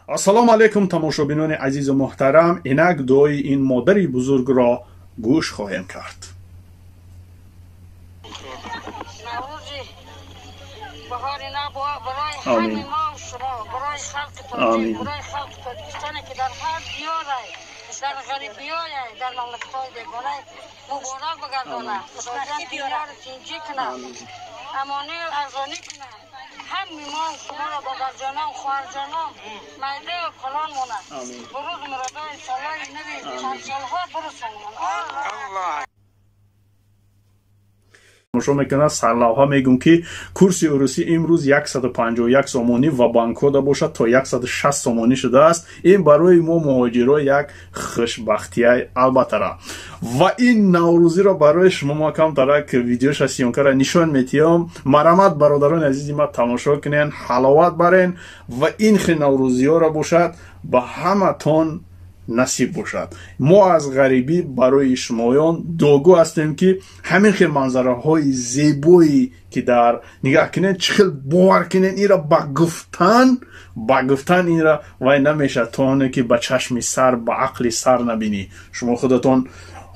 Ассалому алайкум, тамошобинони азизу муҳтарам. Инак дуои ин модари бузургро гӯш хоҳем кард. Амин. Амин. در غریبیای در مملکت‌های بیگانه مبارک بگردانه. خداوند دنیا رو تینجی کنه، امانی و ارزانی کنه. هم ما شما را برادر جانم، خواهر جانم، میده و کلان مونه. بروز مرادای سالای نوی چند سالها برسانم. الله. Тамошо мекунад. Сарлавҳа мегӯм, ки курси урусӣ имрӯз 151 сомонӣ ва банкода бошад то 160 сомонӣ шудааст. Ин барои мо муҳоҷиро як хушбахтия албаттара. Ва ин наврӯзиро барои шумо ма камтарак видеоша съёмкара нишон метиҳам. Марамат, бародарони азизи ма, тамошо кунен, ҳаловат барен ва ин хел наврӯзиҳоро бошад ба ҳаматон насиб бошад. Мо аз ғарибӣ барои шумоён дуогӯ ҳастем, ки ҳамин хел манзараҳои зебое ки дар нигаҳ кунед, чӣ хел бовар кунед, инра ба гуфтан инра вай намешавад, то оне ки ба чашми сар, ба ақли сар набинӣ. Шумо худатон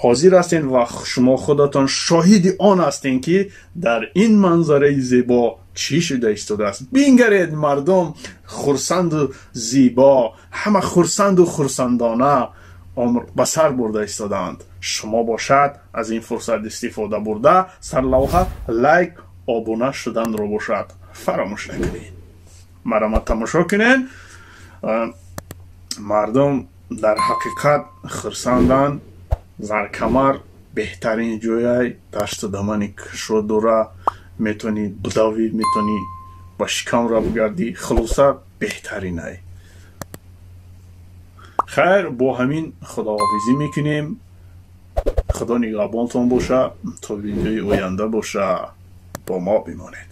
ҳозир ҳастед ва шумо худатон шоҳиди он ҳастед, ки дар ин манзараи зебо чӣ шуда истодааст. Бингаред, мардум хурсанду зебо, ҳама хурсанду хурсандона умр ба сар бурда истодаанд. Шумо бошад аз ин фурсат истифода бурда, сарлавҳа лайк, обуна шуданро бошад фаромӯш накунед. Марамат, тамошо кунед, мардум дар ҳақиқат хурсанданд. Заркамар беҳтарин ҷояй, дашту дамани кушод дора, метавонӣ будавӣ, метавонӣ ба шикамра бигардӣ. Хулоса, беҳтаринай. Хайр, бо ҳамин худоҳофизӣ мекунем. Худо нигаҳбонтон боша, то видеои оянда боша, бо мо бимонед.